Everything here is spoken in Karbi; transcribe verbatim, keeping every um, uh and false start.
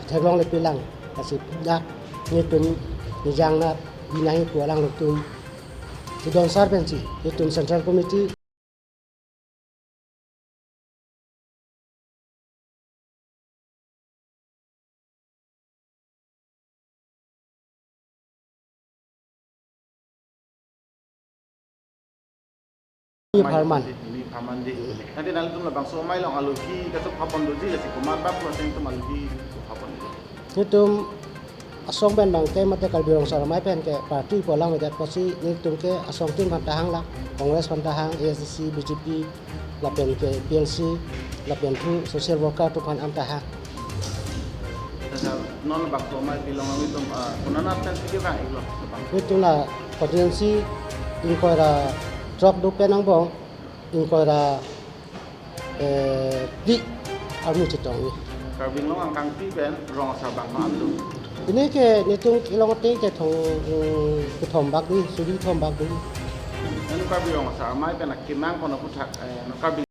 theklongle pilang, lasi dak netum nijang nat binahi pu alanglitum chedonsar pensi netum Central Committee. Ni pharman. Ni pharman di. Nanti nanglitum labangso amei along alohi kaso phapon doji, lasi komat bak lo sing tum alohi phapon doji. Netum asong pen abang ke mate Karbi Rong Asar Amei pen ke party pu alam adet pusi netum ke asong tin aphan ta hang la, Congress aphan ta hang, A S D C, B J P, lapen ke T M C, lapen thu social worker atum aphan ta hang. Sasa non bak to amei pilong ami tum, ah, konat pen si kevang iklo bang. Netum la constituency ingkoi ra throk do pen angbong, ingkoi ra, eh, phli armu chetong ni. Karbi Anglong angkang phli pen rong asar bang ma do. Pini ke netum kelong ateng ke thong, mm, kethom bak di, suri thom bak di. Nang Karbi Rong Asar Amei pen akemang kono puthak, eh, Karbi